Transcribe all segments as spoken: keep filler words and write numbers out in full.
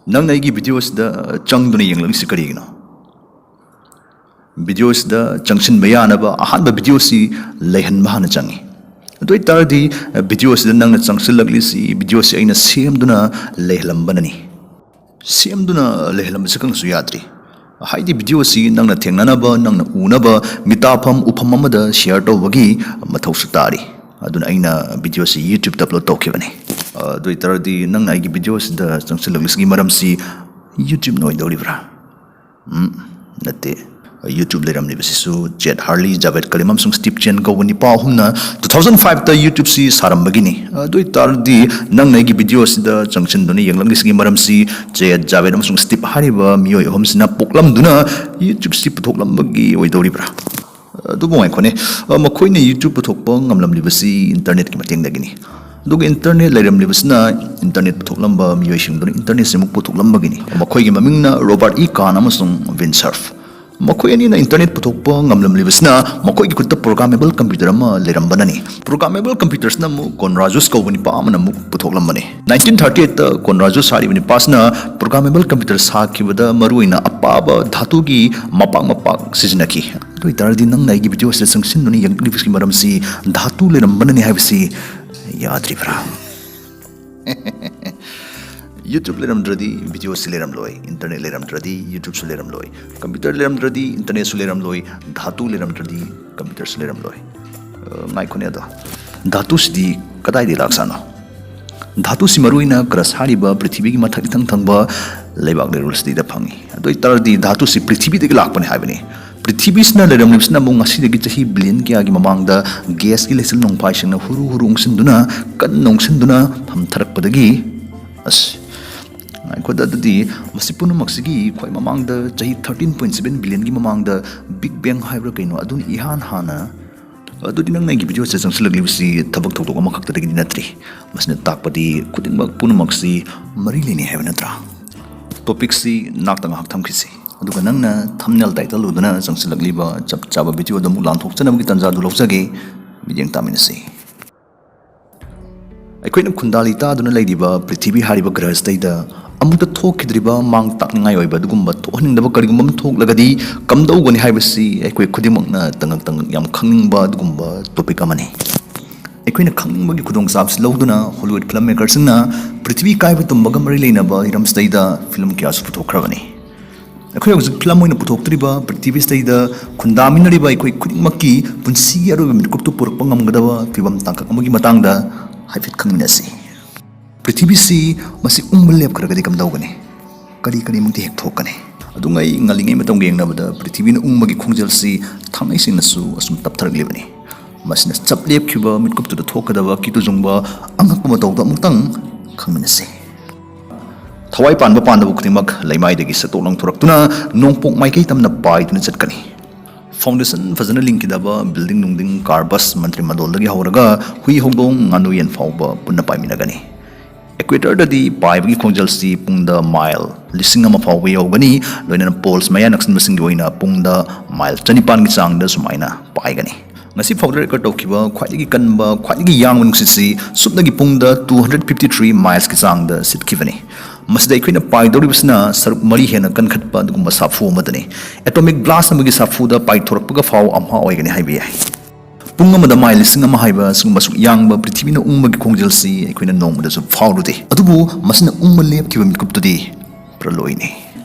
ꯅꯪꯅ ꯑꯩꯒꯤ ꯚꯤꯗꯤꯑꯣꯁꯤꯗ ꯆꯪꯗꯨꯅ ꯌꯦꯡꯂꯛꯂꯤꯁꯤ ꯀꯔꯤꯒꯤꯅꯣ? ꯚꯤꯗꯤꯑꯣꯁꯤꯗ ꯆꯪꯁꯤꯟꯕ ꯌꯥꯅꯕ ꯑꯍꯥꯟꯕ ꯚꯤꯗꯤꯑꯣꯁꯤ ꯂꯩꯍꯟꯕ ꯍꯥꯟꯅ ꯆꯪꯉꯤ꯫ ꯑꯗꯨ ꯑꯣꯏꯇꯥꯔꯗꯤ, ꯚꯤꯗꯤꯑꯣꯁꯤꯗ ꯅꯪꯅ ꯆꯪꯁꯤꯜꯂꯛꯂꯤꯁꯤ ꯚꯤꯗꯤꯑꯣꯁꯤ ꯑꯩꯅ ꯁꯦꯝꯗꯨꯅ ꯂꯩꯍꯜꯂꯝꯕꯅꯅꯤ꯫ ꯁꯦꯝꯗꯨꯅ ꯂꯩꯍꯜꯂꯝꯕꯁꯤ ꯈꯪꯅꯁꯨ ꯌꯥꯗ꯭ꯔꯤ꯫ ꯍꯥꯏꯗꯤ, ꯚꯤꯗꯤꯑꯣꯁꯤ ꯅꯪꯅ ꯊꯦꯡꯅꯅꯕ, ꯅꯪꯅ ꯎꯅꯕ, ꯃꯤꯇꯥꯐꯝ ꯎꯐꯝ ꯑꯃꯗ ꯁꯤꯌꯔ ꯇꯧꯕꯒꯤ ꯃꯊꯧꯁꯨ ꯇꯥꯔꯤ꯫ ꯑꯗꯨꯅ ꯑꯩꯅ ꯚꯤꯗꯤꯑꯣꯁꯤ YouTube-ꯇ ꯑꯞꯂꯣꯗ ꯇꯧꯈꯤꯕꯅꯤ꯫ ꯑꯗꯨ ꯑꯣꯏꯇꯥꯔꯗꯤ, ꯅꯪꯅ ꯑꯩꯒꯤ ꯚꯤꯗꯤꯑꯣꯁꯤꯗ ꯆꯪꯁꯤꯜꯂꯛꯂꯤꯁꯤꯒꯤ ꯃꯔꯝꯁꯤ YouTube-ꯅ ꯑꯣꯏꯗꯧꯔꯤꯕ꯭ꯔꯥ? ꯎꯝ, ꯅꯠꯇꯦ꯫ YouTube ꯂꯩꯔꯝꯂꯤꯕꯁꯤꯁꯨ ꯖꯦꯠ ꯍꯥꯔꯂꯤ, ꯖꯥꯚꯦꯗ ꯀꯂꯤꯝ ꯑꯃꯁꯨꯡ ꯁ꯭ꯇꯤꯚ ꯆꯦꯟ ꯀꯧꯕ ꯅꯤꯄꯥ ꯑꯍꯨꯝꯅ two thousand five-ꯇ YouTube-ꯁꯤ ꯁꯥꯔꯝꯕꯒꯤꯅꯤ꯫ ꯑꯗꯨ ꯑꯣꯏꯇꯥꯔꯗꯤ, ꯅꯪꯅ ꯑꯩꯒꯤ ꯚꯤꯗꯤꯑꯣꯁꯤꯗ ꯆꯪꯁꯤꯟꯗꯨꯅ ꯌꯦꯡꯂꯛꯂꯤꯁꯤꯒꯤ ꯃꯔꯝꯁꯤ ꯖꯦꯠ, ꯖꯥꯚꯦꯗ ꯑꯃꯁꯨꯡ ꯁ꯭ꯇꯤꯚ ꯍꯥꯏꯔꯤꯕ ꯃꯤꯑꯣꯏ ꯑꯍꯨꯝꯁꯤꯅ ꯄꯣꯛꯂꯝꯗꯨꯅ YouTube-ꯁꯤ ꯄꯨꯊꯣꯛꯂꯝꯕꯒꯤ ꯑꯣꯏꯗꯧꯔꯤꯕ꯭ꯔꯥ? ꯑꯗꯨꯕꯨ ꯉꯥꯏꯈꯣꯅꯦ, ꯑ, ꯃꯈꯣꯏꯅ YouTube ꯄꯨꯊꯣꯛꯄ ꯉꯝꯂꯝꯂꯤꯕꯁꯤ ꯏꯟꯇꯔꯅꯦꯠꯀꯤ ꯃꯇꯦꯡꯗꯒꯤꯅꯤ꯫ ꯑꯗꯨꯒ ꯏꯟꯇꯔꯅꯦꯠ ꯂꯩꯔꯝꯂꯤꯕꯁꯤ ꯏꯟꯇꯔꯅꯦꯠ ꯄꯨꯊꯣꯛꯂꯝꯕ ꯃꯤꯑꯣꯏꯁꯤꯡꯗꯨꯅ ꯏꯟꯇꯔꯅꯦꯠꯁꯤ ꯑꯃꯨꯛ ꯄꯨꯊꯣꯛꯂꯝꯕꯒꯤꯅꯤ꯫ ꯃꯈꯣꯏꯒꯤ ꯃꯃꯤꯡꯅ ꯔꯣꯕꯥꯔꯠ ꯏ ꯀꯥꯟ ꯑꯃꯁꯨꯡ ꯚꯤꯟ ꯁꯔꯐ꯫ ꯃꯈꯣꯏ ꯑꯅꯤꯅ ꯏꯟꯇꯔꯅꯦꯠ ꯄꯨꯊꯣꯛꯄ ꯉꯝꯂꯝꯂꯤꯕꯁꯤꯅ ꯃꯈꯣꯏꯒꯤ ꯈꯨꯠꯇ ꯄ꯭ꯔꯣꯒ꯭ꯔꯥꯃꯦꯕꯜ ꯀꯝꯄ꯭ꯌꯨꯇꯔ ꯑꯃ ꯂꯩꯔꯝꯕꯅꯅꯤ꯫ ꯄ꯭ꯔꯣꯒ꯭ꯔꯥꯃꯦꯕꯜ ꯀꯝꯄ꯭ꯌꯨꯇꯔꯁꯤꯅ ꯑꯃꯨꯛ ꯀꯣꯟꯔꯥꯖꯨꯁ ꯀꯧꯕ ꯅꯤꯄꯥ ꯑꯃꯅ ꯑꯃꯨꯛ ꯄꯨꯊꯣꯛꯂꯝꯕꯅꯤ꯫ Nineteen thirty eight-ꯇ ꯀꯣꯟꯔꯥꯖꯨꯁ ꯍꯥꯏꯔꯤꯕ ꯅꯤꯄꯥꯁꯤꯅ ꯄ꯭ꯔꯣꯒ꯭ꯔꯥꯃꯦꯕꯜ ꯀꯝꯄ꯭ꯌꯨꯇꯔ ꯁꯥꯈꯤꯕꯗ ꯃꯔꯨꯑꯣꯏꯅ ꯑꯄꯥꯕ ꯙꯥꯇꯨꯒꯤ ꯃꯄꯥꯛ ꯃꯄꯥꯛ ꯁꯤꯖꯤꯟꯅꯈꯤ꯫ ꯑꯗꯨ ꯑꯣꯏꯇꯥꯔꯗꯤ, ꯅꯪꯅ ꯑꯩꯒꯤ ꯚꯤꯗꯤꯑꯣꯁꯤꯗ ꯆꯪꯁꯤꯟꯗꯨꯅ ꯌꯦꯡꯂꯤꯕꯁꯤꯒꯤ ꯃꯔꯝꯁꯤ ꯙꯥꯇꯨ ꯂꯩꯔꯝꯕꯅꯅꯤ ꯍꯥꯏꯕꯁꯤ ꯌꯥꯗ꯭ꯔꯤꯕ꯭ꯔꯥ? YouTube ꯂꯩꯔꯝꯗ꯭ꯔꯗꯤ ꯚꯤꯗꯤꯑꯣꯁꯤ ꯂꯩꯔꯝꯂꯣꯏ, ꯏꯟꯇꯔꯅꯦꯠ ꯂꯩꯔꯝꯗ꯭ꯔꯗꯤ YouTubeꯁꯨ ꯂꯩꯔꯝꯂꯣꯏ, ꯀꯝꯄ꯭ꯌꯨꯇꯔ ꯂꯩꯔꯝꯗ꯭ꯔꯗꯤ ꯏꯟꯇꯔꯅꯦꯠꯁꯨ ꯂꯩꯔꯝꯂꯣꯏ, ꯙꯥꯇꯨ ꯂꯩꯔꯝꯗ꯭ꯔꯗꯤ ꯀꯝꯄ꯭ꯌꯨꯇꯔꯁꯨ ꯂꯩꯔꯝꯂꯣꯏ꯫ ꯑ, ꯉꯥꯏꯈꯣꯅꯦ, ꯑꯗꯣ ꯙꯥꯇꯨꯁꯤꯗꯤ ꯀꯗꯥꯏꯗꯒꯤ ꯂꯥꯛꯁꯥꯅꯣ? ꯙꯥꯇꯨꯁꯤ ꯃꯔꯨꯑꯣꯏꯅ ꯀ꯭ꯔꯁ ꯍꯥꯏꯔꯤꯕ ꯄ꯭ꯔꯤꯊꯤꯕꯤꯒꯤ ꯃꯊꯛ ꯏꯊꯪ ꯊꯪꯕ ꯂꯩꯕꯥꯛ ꯂꯩꯔꯣꯜꯁꯤꯗ ꯐꯪꯏ꯫ ꯑꯗꯨ ꯑꯣꯏꯇꯥꯔꯗꯤ, ꯙꯥꯇꯨꯁꯤ ꯄ꯭ꯔꯤꯊꯤꯕꯤꯗꯒꯤ ꯂꯥꯛꯄꯅꯤ ꯍꯥꯏꯕꯅꯤ꯫ ꯄ꯭ꯔꯤꯊꯤꯕꯤꯁꯤꯅ ꯂꯩꯔꯝꯂꯤꯕꯁꯤꯅ ꯑꯃꯨꯛ ꯉꯁꯤꯗꯒꯤ ꯆꯍꯤ ꯕꯤꯂꯤꯌꯟ ꯀꯌꯥꯒꯤ ꯃꯃꯥꯡꯗ ꯒ꯭ꯌꯥꯁꯀꯤ ꯂꯩꯆꯤꯜ ꯅꯣꯡꯐꯥꯏꯁꯤꯡꯅ ꯍꯨꯔꯨ ꯍꯨꯔꯨ ꯎꯪꯁꯤꯟꯗꯨꯅ, ꯀꯟꯅ ꯎꯪꯁꯤꯟꯗꯨꯅ ꯊꯝꯊꯔꯛꯄꯗꯒꯤ, ꯑꯁ, ꯉꯥꯏꯈꯣꯗ, ꯑꯗꯨꯗꯤ ꯃꯁꯤ ꯄꯨꯝꯅꯃꯛꯁꯤꯒꯤ ꯈ꯭ꯋꯥꯏ ꯃꯃꯥꯡꯗ, ꯆꯍꯤ thirteen point seven billionꯒꯤ ꯃꯃꯥꯡꯗ Big Bang ꯍꯥꯏꯕ꯭ꯔꯥ ꯀꯩꯅꯣ, ꯑꯗꯨꯅ ꯏꯍꯥꯟ ꯍꯥꯟꯅ꯫ ꯑꯗꯨꯗꯤ ꯅꯪꯅ ꯑꯩꯒꯤ ꯚꯤꯗꯤꯑꯣꯁꯤꯗ ꯆꯪꯁꯤꯜꯂꯛꯂꯤꯕꯁꯤ ꯊꯕꯛ ꯊꯧꯗꯣꯛ ꯑꯃꯈꯛꯇꯗꯒꯤꯗꯤ ꯅꯠꯇ꯭ꯔꯤ꯫ ꯃꯁꯤꯅ ꯇꯥꯛꯄꯗꯤ ꯈꯨꯗꯤꯡꯃꯛ ꯄꯨꯝꯅꯃꯛꯁꯤ ꯃꯔꯤ ꯂꯩꯅꯩ ꯍꯥꯏꯕ ꯅꯠꯇ꯭ꯔꯥ? ꯇꯣꯄꯤꯛꯁꯤ ꯅꯥꯛꯇ ꯉꯥꯏꯍꯥꯛ ꯊꯝꯈꯤꯁꯤ, ꯑꯗꯨꯒ ꯅꯪꯅ ꯊꯝꯅꯦꯜ ꯇꯥꯏꯇꯜ ꯎꯗꯨꯅ ꯆꯪꯁꯤꯜꯂꯛꯂꯤꯕ ꯆꯞ ꯆꯥꯕ ꯚꯤꯗꯤꯑꯣꯗꯨ ꯑꯃꯨꯛ ꯂꯥꯟꯊꯣꯛꯆꯅꯕꯒꯤ ꯇꯥꯟꯖꯥꯗꯨ ꯂꯧꯖꯒꯦ꯫ ꯃꯤꯠꯌꯦꯡ ꯇꯥꯃꯤꯟꯅꯁꯤ꯫ ꯑꯩꯈꯣꯏꯅ ꯈꯨꯟꯗꯥ ꯂꯩꯇꯥꯗꯨꯅ ꯂꯩꯔꯤꯕ ꯄ꯭ꯔꯤꯊꯤꯕꯤ ꯍꯥꯏꯔꯤꯕ ꯒ꯭ꯔꯍꯁꯤꯗꯩꯗ ꯑꯃꯨꯛꯇ ꯊꯣꯛꯈꯤꯗ꯭ꯔꯤꯕ ꯃꯥꯡ ꯇꯥꯛꯅꯤꯡꯉꯥꯏ ꯑꯣꯏꯕ ꯑꯗꯨꯒꯨꯝꯕ ꯊꯣꯛꯍꯟꯅꯤꯡꯗꯕ ꯀꯔꯤꯒꯨꯝꯕ ꯑꯃ ꯊꯣꯛꯂꯒꯗꯤ ꯀꯝꯗꯧꯒꯅꯤ ꯍꯥꯏꯕꯁꯤ ꯑꯩꯈꯣꯏ ꯈꯨꯗꯤꯡꯃꯛꯅ ꯇꯉꯛ ꯇꯉꯛ ꯌꯥꯝ ꯈꯪꯅꯤꯡꯕ ꯑꯗꯨꯒꯨꯝꯕ ꯇꯣꯄꯤꯛ ꯑꯃꯅꯤ꯫ ꯑꯩꯈꯣꯏꯅ ꯈꯪꯅꯤꯡꯕꯒꯤ ꯈꯨꯗꯣꯡꯆꯥꯕꯁꯤ ꯂꯧꯗꯨꯅ ꯍꯣꯂꯤꯋꯨꯗ ꯐꯤꯂꯝ ꯃꯦꯀꯔꯁꯤꯡꯅ ꯄ꯭ꯔꯤꯊꯤꯕꯤ ꯀꯥꯏꯕ ꯇꯨꯝꯕꯒ ꯃꯔꯤ ꯂꯩꯅꯕ ꯍꯤꯔꯝꯁꯤꯗꯩꯗ ꯐꯤꯂꯝ ꯀꯌꯥꯁꯨ ꯄꯨꯊꯣꯛꯈ꯭ꯔꯕꯅꯤ꯫ ꯑꯩꯈꯣꯏ ꯍꯧꯖꯤꯛ ꯐꯤꯂꯝ ꯑꯣꯏꯅ ꯄꯨꯊꯣꯛꯇ꯭ꯔꯤꯕ ꯄ꯭ꯔꯤꯊꯤꯕꯤꯁꯤꯗꯩꯗ ꯈꯨꯟꯗꯥꯃꯤꯟꯅꯔꯤꯕ ꯑꯩꯈꯣꯏ ꯈꯨꯗꯤꯡꯃꯛꯀꯤ ꯄꯨꯟꯁꯤꯒꯤ ꯑꯔꯣꯏꯕ ꯃꯤꯀꯨꯞꯇꯨ ꯄꯨꯔꯛꯄ ꯉꯝꯒꯗꯕ ꯐꯤꯕꯝ ꯇꯥꯡꯀꯛ ꯑꯃꯒꯤ ꯃꯇꯥꯡꯗ ꯍꯥꯏꯐꯦꯠ ꯈꯪꯃꯤꯟꯅꯁꯤ꯫ ꯄ꯭ꯔꯤꯊꯤꯕꯤꯁꯤ ꯃꯁꯤ ꯎꯪꯕ ꯂꯦꯞꯈ꯭ꯔꯒꯗꯤ ꯀꯝꯗꯧꯒꯅꯤ? ꯀꯔꯤ ꯀꯔꯤꯃꯨꯛꯇꯤ ꯍꯦꯛ ꯊꯣꯛꯀꯅꯤ? ꯑꯗꯨꯉꯩ ꯉꯜꯂꯤꯉꯩ ꯃꯇꯝꯒ ꯌꯦꯡꯅꯕꯗ ꯄ꯭ꯔꯤꯊꯤꯕꯤꯅ ꯎꯪꯕꯒꯤ ꯈꯣꯡꯖꯦꯜꯁꯤ ꯊꯥꯡꯉꯩ ꯁꯦꯡꯅꯁꯨ ꯑꯁꯨꯝ ꯇꯞꯊꯔꯛꯂꯤꯕꯅꯤ꯫ ꯃꯁꯤꯅ ꯆꯞ ꯂꯦꯞꯈꯤꯕ ꯃꯤꯠꯀꯨꯞꯇꯨꯗ ꯊꯣꯛꯀꯗꯕ ꯀꯤꯇꯨ ꯆꯨꯡꯕ ꯑꯉꯛꯄ ꯃꯇꯧꯗꯣ ꯑꯃꯨꯛꯇꯪ ꯈꯪꯃꯤꯟꯅꯁꯤ꯫ ꯊꯋꯥꯏ ꯄꯥꯟꯕ ꯄꯥꯟꯗꯕ ꯈꯨꯗꯤꯡꯃꯛ ꯂꯩꯃꯥꯏꯗꯒꯤ ꯁꯠꯇꯣꯛ ꯂꯪꯊꯣꯔꯛꯇꯨꯅ ꯅꯣꯡꯄꯣꯛ ꯃꯥꯏꯀꯩ ꯇꯝꯅ ꯄꯥꯏꯗꯨꯅ ꯆꯠꯀꯅꯤ꯫ ꯐꯥꯎꯟꯗꯦꯁꯟ ꯐꯖꯅ ꯂꯤꯡꯈꯤꯗꯕ ꯕꯤꯜꯗꯤꯡ ꯅꯨꯡꯗꯤꯡ, ꯀꯥꯔ, ꯕꯁ, ꯃꯟꯇ꯭ꯔꯤ ꯃꯟꯗꯣꯜꯗꯒꯤ ꯍꯧꯔꯒ ꯍꯨꯏ ꯍꯧꯗꯣꯡ ꯉꯥꯅꯨ ꯌꯦꯟ ꯐꯥꯎꯕ ꯄꯨꯟꯅ ꯄꯥꯏꯃꯤꯟꯅꯒꯅꯤ꯫ ꯏꯀ꯭ꯋꯦꯇꯔꯗꯗꯤ ꯄꯥꯏꯕꯒꯤ ꯈꯣꯡꯖꯦꯜꯁꯤ ꯄꯨꯡꯗ ꯃꯥꯏꯜ ꯂꯤꯁꯤꯡ ꯑꯃ ꯐꯥꯎꯕ ꯌꯧꯒꯅꯤ, ꯂꯣꯏꯅꯅ ꯄꯣꯜꯁ ꯃꯌꯥ ꯅꯛꯁꯤꯟꯕꯁꯤꯡꯒꯤ ꯑꯣꯏꯅ ꯄꯨꯡꯗ ꯃꯥꯏꯜ ꯆꯅꯤꯄꯥꯟꯒꯤ ꯆꯥꯡꯗ ꯁꯨꯃꯥꯏꯅ ꯄꯥꯏꯒꯅꯤ꯫ ꯉꯁꯤ ꯐꯥꯎꯗ ꯔꯦꯀꯣꯔꯗ ꯇꯧꯈꯤꯕ ꯈ꯭ꯋꯥꯏꯗꯒꯤ ꯀꯟꯕ, ꯈ꯭ꯋꯥꯏꯗꯒꯤ ꯌꯥꯡꯕ ꯅꯨꯡꯁꯤꯠꯁꯤ ꯁꯨꯞꯅꯒꯤ ꯄꯨꯡꯗ two hundred fifty three ꯃꯥꯏꯜꯁꯀꯤ ꯆꯥꯡꯗ ꯁꯤꯠꯈꯤꯕꯅꯤ꯫ ꯃꯁꯤꯗ ꯑꯩꯈꯣꯏꯅ ꯄꯥꯏꯗꯧꯔꯤꯕꯁꯤꯅ ꯁꯔꯨꯛ ꯃꯔꯤ ꯍꯦꯟꯅ ꯀꯟꯈꯠꯄ ꯑꯗꯨꯒꯨꯝꯕ ꯁꯥꯐꯨ ꯑꯃꯗꯅꯤ꯫ ꯑꯦꯇꯣꯃꯤꯛ ꯕ꯭ꯂꯥꯁ ꯑꯃꯒꯤ ꯁꯥꯐꯨꯗ ꯄꯥꯏꯊꯣꯔꯛꯄꯒ ꯐꯥꯎ ꯑꯝꯍꯥ ꯑꯣꯏꯒꯅꯤ ꯍꯥꯏꯕ ꯌꯥꯏ꯫ ꯄꯨꯡ ꯑꯃꯗ ꯃꯥꯏꯜ ꯂꯤꯁꯤꯡ ꯑꯃ ꯍꯥꯏꯕ ꯑꯁꯤꯒꯨꯝꯕ ꯑꯁꯨꯛ ꯌꯥꯡꯕ ꯄ꯭ꯔꯤꯊꯤꯕꯤꯅ ꯎꯪꯕꯒꯤ ꯈꯣꯡꯖꯦꯜꯁꯤ ꯑꯩꯈꯣꯏꯅ ꯅꯣꯡꯃꯗꯁꯨ ꯐꯥꯎꯔꯨꯗꯦ꯫ ꯑꯗꯨꯕꯨ ꯃꯁꯤꯅ ꯎꯪꯕ ꯂꯦꯞꯈꯤꯕ ꯃꯤꯀꯨꯞꯇꯨꯗꯤ ꯄ꯭ꯔꯂꯣꯏꯅꯤ꯫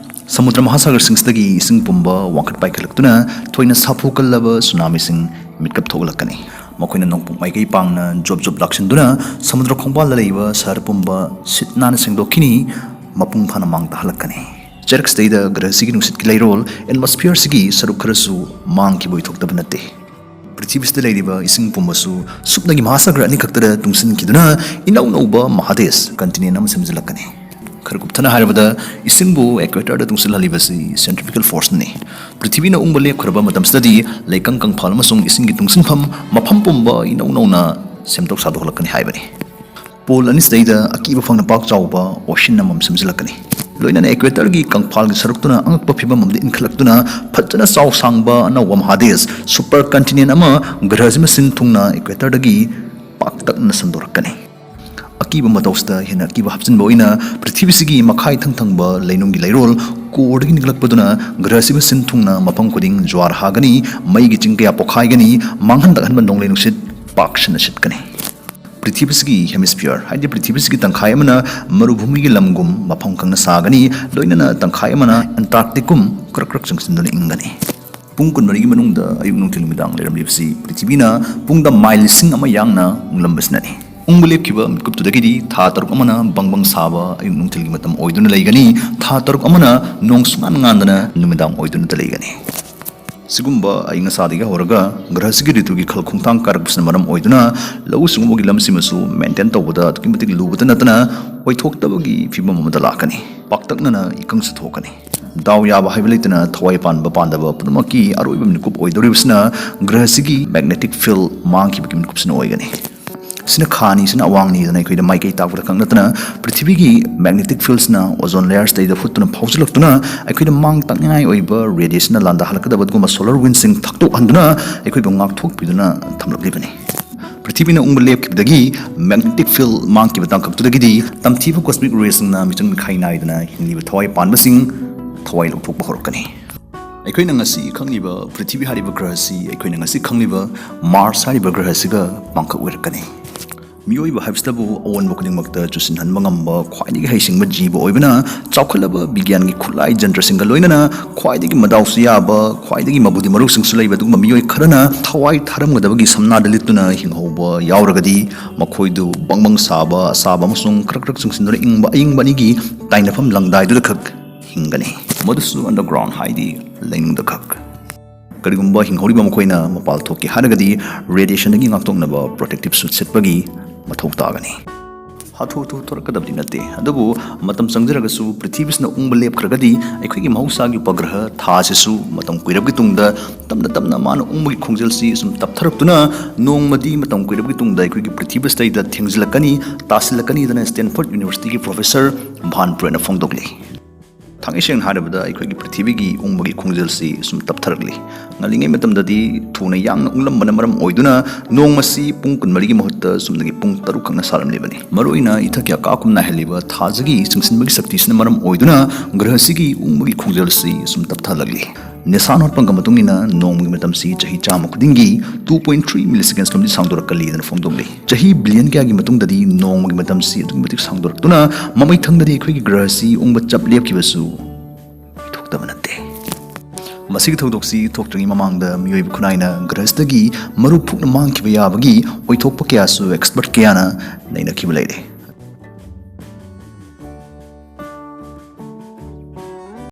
ꯁꯃꯨꯗ꯭ꯔ ꯃꯍꯥꯁꯥꯒꯔꯁꯤꯡꯁꯤꯗꯒꯤ ꯏꯁꯤꯡ ꯄꯨꯝꯕ ꯋꯥꯡꯈꯠ ꯄꯥꯏꯈꯠꯂꯛꯇꯨꯅ ꯊꯣꯏꯅ ꯁꯥꯐꯨ ꯀꯜꯂꯕ ꯁꯨꯅꯥꯃꯤꯁꯤꯡ ꯃꯤꯠꯀꯞ ꯊꯣꯛꯂꯛꯀꯅꯤ꯫ ꯃꯈꯣꯏꯅ ꯅꯣꯡꯄꯣꯛ ꯃꯥꯏꯀꯩ ꯄꯥꯡꯅ ꯖꯣꯞ ꯖꯣꯞ ꯂꯥꯛꯁꯤꯟꯗꯨꯅ ꯁꯃꯨꯗ꯭ꯔ ꯈꯣꯡꯕꯥꯜꯗ ꯂꯩꯕ ꯁꯍꯔ ꯄꯨꯝꯕ ꯁꯤꯠ ꯅꯥꯟꯅ ꯁꯦꯡꯗꯣꯛꯈꯤꯅꯤ, ꯃꯄꯨꯡ ꯐꯥꯅ ꯃꯥꯡ ꯇꯥꯍꯜꯂꯛꯀꯅꯤ꯫ ꯆꯩꯔꯛꯁꯤꯗꯩꯗ ꯒ꯭ꯔꯍꯁꯤꯒꯤ ꯅꯨꯡꯁꯤꯠꯀꯤ ꯂꯩꯔꯣꯜ, ꯑꯦꯠꯃꯣꯁꯐꯤꯌꯔꯁꯤꯒꯤ ꯁꯔꯨꯛ ꯈꯔꯁꯨ ꯃꯥꯡꯈꯤꯕ ꯑꯣꯏꯊꯣꯛꯇꯕ ꯅꯠꯇꯦ꯫ ꯄ꯭ꯔꯤꯊꯤꯕꯤꯁꯤꯗ ꯂꯩꯔꯤꯕ ꯏꯁꯤꯡ ꯄꯨꯝꯕꯁꯨ ꯁꯨꯞꯅꯒꯤ ꯃꯍꯥꯁꯥꯒꯔ ꯑꯅꯤꯈꯛꯇꯗ ꯇꯨꯡꯁꯤꯟꯈꯤꯗꯨꯅ ꯏꯅꯧ ꯅꯧꯕ ꯃꯍꯥꯗꯦꯁ, ꯀꯟꯇꯤꯅꯦꯟ ꯑꯃ ꯁꯦꯝꯖꯤꯜꯂꯛꯀꯅꯤ꯫ ꯈꯔ ꯀꯨꯞꯊꯅ ꯍꯥꯏꯔꯕꯗ, ꯏꯁꯤꯡꯕꯨ ꯏꯀ꯭ꯋꯦꯇꯔꯗ ꯇꯨꯡꯁꯤꯜꯍꯜꯂꯤꯕꯁꯤ ꯁꯦꯟꯇ꯭ꯔꯤꯐꯤꯀꯦꯜ ꯐꯣꯔꯁꯅꯤ꯫ ꯄ꯭ꯔꯤꯊꯤꯕꯤꯅ ꯎꯪꯕ ꯂꯦꯞꯈ꯭ꯔꯕ ꯃꯇꯝꯁꯤꯗꯗꯤ ꯂꯩꯀꯪ ꯀꯪꯐꯥꯜ ꯑꯃꯁꯨꯡ ꯏꯁꯤꯡꯒꯤ ꯇꯨꯡꯁꯤꯟꯐꯝ ꯃꯐꯝ ꯄꯨꯝꯕ ꯏꯅꯧ ꯅꯧꯅ ꯁꯦꯝꯗꯣꯛ ꯁꯥꯗꯣꯛꯂꯛꯀꯅꯤ ꯍꯥꯏꯕꯅꯤ꯫ ꯄꯣꯜ ꯑꯅꯤꯁꯤꯗꯩꯗ ꯑꯀꯤꯕ ꯐꯪꯅ ꯄꯥꯛ ꯆꯥꯎꯕ ꯑꯣꯁꯤꯟ ꯑꯃꯃꯝ ꯁꯦꯝꯖꯤꯜꯂꯛꯀꯅꯤ꯫ ꯂꯣꯏꯅꯅ ꯏꯀ꯭ꯋꯦꯇꯔꯒꯤ ꯀꯪꯐꯥꯜꯒꯤ ꯁꯔꯨꯛꯇꯨꯅ ꯑꯉꯛꯄ ꯐꯤꯕꯝ ꯑꯃꯗ ꯏꯟꯈꯠꯂꯛꯇꯨꯅ ꯐꯖꯅ ꯆꯥꯎ ꯁꯥꯡꯕ ꯑꯅꯧꯕ ꯃꯍꯥꯗꯦꯁ, ꯁꯨꯄꯔ ꯀꯟꯇꯤꯅꯦꯟ ꯑꯃ ꯒ꯭ꯔꯍꯁꯤ ꯃꯁꯤꯟ ꯊꯨꯡꯅ ꯏꯀ꯭ꯋꯦꯇꯔꯗꯒꯤ ꯄꯥꯛꯇꯛꯅ ꯁꯟꯗꯣꯔꯛꯀꯅꯤ꯫ ꯑꯀꯤꯕ ꯃꯇꯧꯁꯤꯗ ꯍꯦꯟꯅ ꯑꯀꯤꯕ ꯍꯥꯞꯆꯤꯟꯕ ꯑꯣꯏꯅ ꯄ꯭ꯔꯤꯊꯤꯕꯤꯁꯤꯒꯤ ꯃꯈꯥꯏ ꯊꯪ ꯊꯪꯕ ꯂꯩꯅꯨꯡꯒꯤ ꯂꯩꯔꯣꯜ ꯀꯣꯔꯗꯒꯤ ꯅꯤꯛꯂꯛꯄꯗꯨꯅ ꯒ꯭ꯔꯍꯁꯤꯕꯨ ꯁꯤꯟ ꯊꯨꯡꯅ ꯃꯐꯝ ꯈꯨꯗꯤꯡ ꯖ꯭ꯋꯥꯔ ꯍꯥꯒꯅꯤ, ꯃꯩꯒꯤ ꯆꯤꯡ ꯀꯌꯥ ꯄꯣꯈꯥꯏꯒꯅꯤ, ꯃꯥꯡꯍꯟ ꯇꯥꯛꯍꯟꯕ ꯅꯣꯡꯂꯩ ꯅꯨꯡꯁꯤꯠ ꯄꯥꯛ ꯁꯟꯅ ꯁꯤꯠꯀꯅꯤ꯫ ꯄ꯭ꯔꯤꯊꯤꯕꯤꯁꯤꯒꯤ ꯍꯦꯃꯤꯁꯐꯤꯌꯔ, ꯍꯥꯏꯗꯤ ꯄ꯭ꯔꯤꯊꯤꯕꯤꯁꯤꯒꯤ ꯇꯪꯈꯥꯏ ꯑꯃꯅ ꯃꯔꯨꯚꯨꯃꯤꯒꯤ ꯂꯝꯒꯨꯝ ꯃꯐꯝ ꯈꯪꯅ ꯁꯥꯒꯅꯤ, ꯂꯣꯏꯅꯅ ꯇꯪꯈꯥꯏ ꯑꯃꯅ ꯑꯦꯟꯇꯥꯔꯛꯇꯤꯛꯀꯨꯝ ꯀ꯭ꯔꯛ ꯀ꯭ꯔꯛ ꯆꯪꯁꯤꯟꯗꯨꯅ ꯏꯪꯒꯅꯤ꯫ ꯄꯨꯡ ꯀꯨꯟꯃꯔꯤꯒꯤ ꯃꯅꯨꯡꯗ ꯑꯌꯨꯛ ꯅꯨꯡꯊꯤꯜ ꯅꯨꯃꯤꯗꯥꯡ ꯂꯩꯔꯝꯂꯤꯕꯁꯤ ꯄ꯭ꯔꯤꯊꯤꯕꯤꯅ ꯄꯨꯡꯗ ꯃꯥꯏꯜ ꯂꯤꯁꯤꯡ ꯑꯃ ꯌꯥꯡꯅ ꯎꯪꯂꯝꯕꯁꯤꯅꯅꯤ꯫ ꯎꯪꯕ ꯂꯦꯞꯈꯤꯕ ꯃꯤꯀꯨꯞꯇꯨꯗꯒꯤꯗꯤ ꯊꯥ ꯇꯔꯨꯛ ꯑꯃꯅ ꯕꯪ ꯕꯪ ꯁꯥꯕ ꯑꯌꯨꯛ ꯅꯨꯡꯊꯤꯜꯒꯤ ꯃꯇꯝ ꯑꯣꯏꯗꯨꯅ ꯂꯩꯒꯅꯤ, ꯊꯥ ꯇꯔꯨꯛ ꯑꯃꯅ ꯅꯣꯡ ꯁꯨꯡꯉꯥꯟ ꯉꯥꯟꯗꯅ ꯅꯨꯃꯤꯗꯥꯡ ꯑꯣꯏꯗꯨꯅꯇ ꯂꯩꯒꯅꯤ꯫ ꯁꯤꯒꯨꯝꯕ ꯑꯏꯪ ꯑꯁꯥꯗꯒꯤ ꯍꯧꯔꯒ ꯒ꯭ꯔꯍꯁꯤꯒꯤ ꯔꯤꯇꯨꯒꯤ ꯈꯜ ꯈꯣꯡꯊꯥꯡ ꯀꯥꯏꯔꯛꯄꯁꯤꯅ ꯃꯔꯝ ꯑꯣꯏꯗꯨꯅ ꯂꯧꯎ ꯁꯤꯡꯎꯕꯒꯤ ꯂꯝꯁꯤꯃꯁꯨ ꯃꯦꯟꯇꯦꯟ ꯇꯧꯕꯗ ꯑꯗꯨꯛꯀꯤ ꯃꯇꯤꯛ ꯂꯨꯕꯇ ꯅꯠꯇꯅ ꯑꯣꯏꯊꯣꯛꯇꯕꯒꯤ ꯐꯤꯕꯝ ꯑꯃꯗ ꯂꯥꯛꯀꯅꯤ꯫ ꯄꯥꯛꯇꯛꯅꯅ ꯏꯀꯪꯁꯨ ꯊꯣꯛꯀꯅꯤ꯫ ꯗꯥꯎ ꯌꯥꯕ ꯍꯥꯏꯕ ꯂꯩꯇꯅ ꯊꯋꯥꯏ ꯄꯥꯟꯕ ꯄꯥꯟꯗꯕ ꯄꯨꯝꯅꯃꯛꯀꯤ ꯑꯔꯣꯏꯕ ꯃꯤꯀꯨꯞ ꯑꯣꯏꯗꯧꯔꯤꯕꯁꯤꯅ ꯒ꯭ꯔꯍꯁꯤꯒꯤ ꯃꯦꯒꯅꯦꯇꯤꯛ ꯐꯤꯜ ꯃꯥꯡꯈꯤꯕꯒꯤ ꯃꯤꯀꯨꯞꯁꯤꯅ ꯑꯣꯏꯒꯅꯤ꯫ ꯁꯤꯅ ꯈꯥꯅꯤ, ꯁꯤꯅ ꯑꯋꯥꯡꯅꯤꯗꯅ ꯑꯩꯈꯣꯏꯗ ꯃꯥꯏꯀꯩ ꯇꯥꯛꯄꯗ ꯈꯛ ꯅꯠꯇꯅ ꯄ꯭ꯔꯤꯊꯤꯕꯤꯒꯤ ꯃꯦꯒꯅꯦꯇꯤꯛ ꯐꯤꯜꯁꯤꯅ ꯑꯣꯖꯣꯟ ꯂꯦꯌꯔꯁꯤꯗꯩꯗ ꯍꯨꯠꯇꯨꯅ ꯐꯥꯎꯖꯤꯜꯂꯛꯇꯨꯅ ꯑꯩꯈꯣꯏꯗ ꯃꯥꯡ ꯇꯥꯛꯅꯤꯡꯉꯥꯏ ꯑꯣꯏꯕ ꯔꯦꯗꯤꯌꯦꯁꯟꯅ ꯂꯥꯟꯗꯥꯍꯜꯂꯛꯀꯗꯕ ꯑꯗꯨꯒꯨꯝꯕ ꯁꯣꯂꯔ ꯋꯤꯟꯁꯤꯡ ꯊꯛꯇꯣꯛꯍꯟꯗꯨꯅ ꯑꯩꯈꯣꯏꯕꯨ ꯉꯥꯛꯊꯣꯛꯄꯤꯗꯨꯅ ꯊꯝꯂꯛꯂꯤꯕꯅꯤ꯫ ꯄ꯭ꯔꯤꯊꯤꯕꯤꯅ ꯎꯪꯕ ꯂꯦꯞꯈꯤꯕꯗꯒꯤ ꯃꯦꯒꯅꯦꯇꯤꯛ ꯐꯤꯜ ꯃꯥꯡꯈꯤꯕ ꯇꯥꯡꯀꯛꯇꯨꯗꯒꯤꯗꯤ ꯇꯝꯊꯤꯕ ꯀꯣꯁꯃꯤꯛ ꯔꯦꯁꯤꯡꯅ ꯃꯤꯆꯪ ꯃꯤꯈꯥꯏ ꯅꯥꯏꯗꯅ ꯍꯤꯡꯂꯤꯕ ꯊꯋꯥꯏ ꯄꯥꯟꯕꯁꯤꯡ ꯊꯋꯥꯏ ꯂꯧꯊꯣꯛꯄ ꯍꯧꯔꯛꯀꯅꯤ꯫ ꯑꯩꯈꯣꯏꯅ ꯉꯁꯤ ꯈꯪꯂꯤꯕ ꯄ꯭ꯔꯤꯊꯤꯕꯤ ꯍꯥꯏꯔꯤꯕ ꯒ꯭ꯔꯍꯁꯤ ꯑꯩꯈꯣꯏꯅ ꯉꯁꯤ ꯈꯪꯂꯤꯕ ꯃꯥꯔꯁ ꯍꯥꯏꯔꯤꯕ ꯒ꯭ꯔꯍꯁꯤꯒ ꯃꯥꯡꯀꯛ ꯑꯣꯏꯔꯛꯀꯅꯤ꯫ ꯃꯤꯑꯣꯏꯕ ꯍꯥꯏꯕꯁꯤꯗꯕꯨ ꯑꯑꯣꯟꯕ ꯈꯨꯗꯤꯡꯃꯛꯇ ꯆꯨꯁꯤꯟꯍꯟꯕ ꯉꯝꯕ ꯈ꯭ꯋꯥꯏꯗꯒꯤ ꯍꯩꯁꯤꯡꯕ ꯖꯤꯕ ꯑꯣꯏꯕꯅ ꯆꯥꯎꯈꯠꯂꯕ ꯕꯤꯒ꯭ꯌꯥꯟꯒꯤ ꯈꯨꯠꯂꯥꯏ ꯖꯟꯇ꯭ꯔꯁꯤꯡꯒ ꯂꯣꯏꯅꯅ ꯈ꯭ꯋꯥꯏꯗꯒꯤ ꯃꯗꯥꯎꯁꯨ ꯌꯥꯕ, ꯈ꯭ꯋꯥꯏꯗꯒꯤ ꯃꯕꯨꯗꯤ ꯃꯔꯨꯁꯤꯡꯁꯨ ꯂꯩꯕ ꯑꯗꯨꯒꯨꯝꯕ ꯃꯤꯑꯣꯏ ꯈꯔꯅ ꯊꯋꯥꯏ ꯊꯥꯔꯝꯒꯗꯕꯒꯤ ꯁꯝꯅꯥꯗ ꯂꯤꯠꯇꯨꯅ ꯍꯤꯡꯍꯧꯕ ꯌꯥꯎꯔꯒꯗꯤ ꯃꯈꯣꯏꯗꯨ ꯕꯪꯕꯪ ꯁꯥꯕ, ꯑꯁꯥꯕ ꯑꯃꯁꯨꯡ ꯈꯔꯛ ꯈꯔꯛ ꯆꯨꯡꯁꯤꯟꯗꯨꯅ ꯏꯪꯕ ꯑꯏꯪꯕ ꯑꯅꯤꯒꯤ ꯇꯥꯏꯅꯐꯝ ꯂꯪꯗꯥꯏꯗꯨꯗ ꯈꯛ ꯍꯤꯡꯒꯅꯤ꯫ ꯃꯗꯨꯁꯨ ꯑꯟꯗꯔꯒ꯭ꯔꯥꯎꯟ ꯍꯥꯏꯗꯤ ꯂꯩꯅꯨꯡꯗ ꯈꯛ꯫ ꯀꯔꯤꯒꯨꯝꯕ ꯍꯤꯡꯍꯧꯔꯤꯕ ꯃꯈꯣꯏꯅ ꯃꯄꯥꯜ ꯊꯣꯛꯀꯦ ꯍꯥꯏꯔꯒꯗꯤ ꯔꯦꯗꯤꯌꯦꯁꯟꯗꯒꯤ ꯉꯥꯛꯊꯣꯛꯅꯕ ꯄ꯭ꯔꯣꯇꯦꯛꯇꯤꯞ ꯁꯨꯠ ꯁꯦꯠꯄꯒꯤ ꯃꯊꯧ ꯇꯥꯒꯅꯤ꯫ ꯍꯥꯊꯨ ꯍꯥꯊꯨ ꯊꯣꯔꯛꯀꯗꯕꯗꯤ ꯅꯠꯇꯦ, ꯑꯗꯨꯕꯨ ꯃꯇꯝ ꯆꯪꯖꯔꯒꯁꯨ ꯄ꯭ꯔꯤꯊꯤꯕꯤꯁꯤꯅ ꯎꯪꯕ ꯂꯦꯞꯈ꯭ꯔꯒꯗꯤ ꯑꯩꯈꯣꯏꯒꯤ ꯃꯍꯧꯁꯥꯒꯤ ꯎꯄꯒ꯭ꯔꯍ ꯊꯥ ꯑꯁꯤꯁꯨ ꯃꯇꯝ ꯀꯨꯏꯔꯕꯒꯤ ꯇꯨꯡꯗ ꯇꯞꯅ ꯇꯞꯅ ꯃꯥꯅ ꯎꯪꯕꯒꯤ ꯈꯣꯡꯖꯦꯜꯁꯤ ꯁꯨꯝ ꯇꯞꯊꯔꯛꯇꯨꯅ ꯅꯣꯡꯃꯗꯤ ꯃꯇꯝ ꯀꯨꯏꯔꯕꯒꯤ ꯇꯨꯡꯗ ꯑꯩꯈꯣꯏꯒꯤ ꯄ꯭ꯔꯤꯊꯤꯕꯤꯁꯤꯗꯩꯗ ꯊꯦꯡꯖꯤꯜꯂꯛꯀꯅꯤ, ꯇꯥꯁꯤꯜꯂꯛꯀꯅꯤꯗꯅ ꯁ꯭ꯇꯦꯟꯐꯣꯔꯗ ꯌꯨꯅꯤꯚꯔꯁꯤꯇꯤꯒꯤ ꯄ꯭ꯔꯣꯐꯦꯁꯔ ꯚꯥꯟ ꯕ꯭ꯔꯦꯟꯅ ꯐꯣꯡꯗꯣꯛꯂꯤ꯫ ꯊꯥꯡꯒꯩ ꯁꯦꯡꯅ ꯍꯥꯏꯔꯕꯗ, ꯑꯩꯈꯣꯏꯒꯤ ꯄ꯭ꯔꯤꯊꯤꯕꯤꯒꯤ ꯎꯪꯕꯒꯤ ꯈꯣꯡꯖꯦꯜꯁꯤ ꯁꯨꯝ ꯇꯞꯊꯔꯛꯂꯤ꯫ ꯉꯜꯂꯤꯉꯩ ꯃꯇꯝꯗꯗꯤ ꯊꯨꯅ ꯌꯥꯡꯅ ꯎꯪꯂꯝꯕꯅ ꯃꯔꯝ ꯑꯣꯏꯗꯨꯅ ꯅꯣꯡꯃꯁꯤ ꯄꯨꯡ ꯀꯨꯟꯃꯔꯤꯒꯤ ꯃꯍꯨꯠꯇ ꯆꯨꯝꯅꯒꯤ ꯄꯨꯡ ꯇꯔꯨꯛ ꯈꯛꯅ ꯁꯥꯔꯝꯂꯤꯕꯅꯤ꯫ ꯃꯔꯨꯑꯣꯏꯅ ꯏꯊꯛꯀꯤ ꯑꯀꯥ ꯑꯀꯨꯝ ꯅꯥꯏꯍꯜꯂꯤꯕ ꯊꯥꯖꯒꯤ ꯆꯤꯡꯁꯤꯟꯕꯒꯤ ꯁꯛꯇꯤꯁꯤꯅ ꯃꯔꯝ ꯑꯣꯏꯗꯨꯅ ꯒ꯭ꯔꯍꯁꯤꯒꯤ ꯎꯪꯕꯒꯤ ꯈꯣꯡꯖꯦꯜꯁꯤ ꯁꯨꯝ ꯇꯞꯊꯍꯜꯂꯛꯂꯤ꯫ ꯅꯤꯁꯥꯟ ꯍꯣꯠꯄꯪꯒ ꯃꯇꯨꯡ ꯏꯟꯅ ꯅꯣꯡꯃꯒꯤ ꯃꯇꯝꯁꯤ ꯆꯍꯤ ꯆꯥꯝꯃ ꯈꯨꯗꯤꯡꯒꯤ two point three milliseconds ꯂꯣꯝꯗꯤ ꯁꯥꯡꯗꯣꯔꯛꯀꯜꯂꯤꯗꯅ ꯐꯣꯡꯗꯣꯛꯂꯤ꯫ ꯆꯍꯤ ꯕꯤꯂꯤꯌꯟ ꯀꯌꯥꯒꯤ ꯃꯇꯨꯡꯗꯗꯤ ꯅꯣꯡꯃꯒꯤ ꯃꯇꯝꯁꯤ ꯑꯗꯨꯛꯀꯤ ꯃꯇꯤꯛ ꯁꯥꯡꯗꯣꯔꯛꯇꯨꯅ ꯃꯃꯩꯊꯪꯗꯗꯤ ꯑꯩꯈꯣꯏꯒꯤ ꯒ꯭ꯔꯍꯁꯤ ꯎꯪꯕ ꯆꯞ ꯂꯦꯞꯈꯤꯕꯁꯨ ꯑꯣꯏꯊꯣꯛꯇꯕ ꯅꯠꯇꯦ꯫ ꯃꯁꯤꯒꯤ ꯊꯧꯗꯣꯛꯁꯤ ꯊꯣꯛꯇ꯭ꯔꯤꯉꯩ ꯃꯃꯥꯡꯗ ꯃꯤꯑꯣꯏꯕ ꯈꯨꯟꯅꯥꯏꯅ ꯒ꯭ꯔꯍꯁꯤꯗꯒꯤ ꯃꯔꯨ ꯐꯨꯛꯅ ꯃꯥꯡꯈꯤꯕ ꯌꯥꯕꯒꯤ ꯑꯣꯏꯊꯣꯛꯄ ꯀꯌꯥꯁꯨ ꯑꯦꯛꯁꯄꯔꯠ ꯀꯌꯥꯅ ꯅꯩꯅꯈꯤꯕ ꯂꯩꯔꯦ꯫